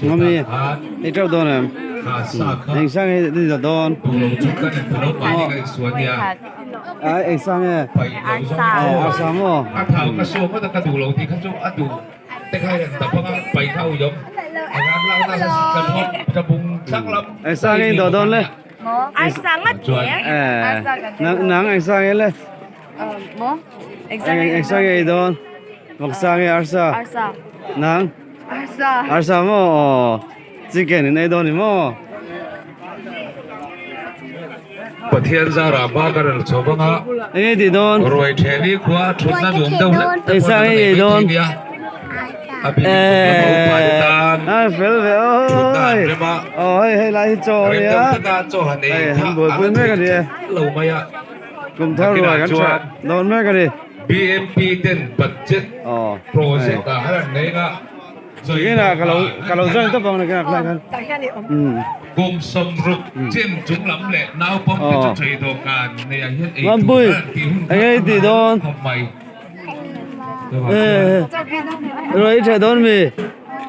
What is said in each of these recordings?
Mami i teuh dawn em? Eng sang nge i la dawn? Ai eng sang nge? Arsa maw? Eng sang nge i dawh dawn le? Nang eng sang nge le? Eng sang nge i dawn? Vawksa nge arsa? Nang? Arsa maw? Aw chicken in ei dawn ni maw? Pathian zarah hma ka rel chho vang a. Eng nge tih dawn? Ruai theli khua thutna nuam deuh hlek te pawh an nei mai thei nia. A bikin kum lama upa te tan thutna an rem a. Aw hei hei lai hi chaw a Rem nia. deuh taka chaw han ei Hei kha han buaipui a mek a ni e. theih lo mai a. Kum thar ruai kan ṭha dawn mek a ni. BMP ten budget project ah an nei nga. Kinah ka lo ka lo join tawp ang kinah khlai khan. Kum 60 chin chung lam leh naupang te chu chei dawhkan nei ah hian ei tur an tih hun kha Eng tih dawn khawp mai. Ruai i ṭheh dawn mi?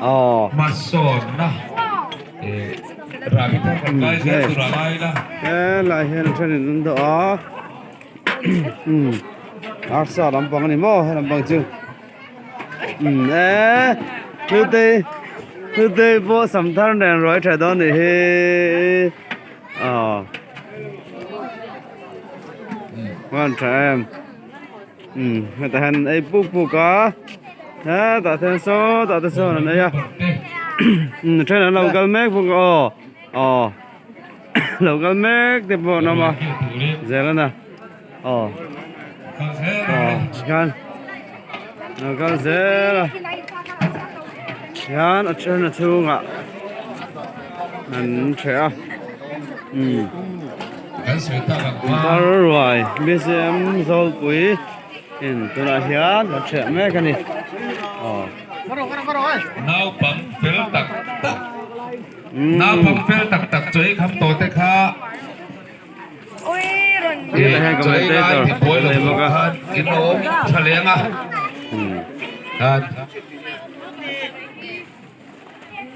Aw. Hmasawnna Rabi thar kan kai zel tur a ngai la. Helai hian thenin an dawh a. Arsa lampang a ni maw he lampang chu. Umm e hlutei hlutei pawh sam thar nen ruai tha dawn nih hi aw ngan tha em umm hetah hian ei puk puk a hetah te hian sawtah te sawn an ei a umm then an lo kal mek bawk a aw aw lo kal mek te pawh an awm a zel a na. Aw aw tikhian lo kal zel a hian a then a chhungah an ṭheh a umm thar ruai bcm zawlpui in tunah hian a ṭheh mek a ni aw. Naupang fel tak tak naupang fel tak tak chaw ei kham tawh te kha.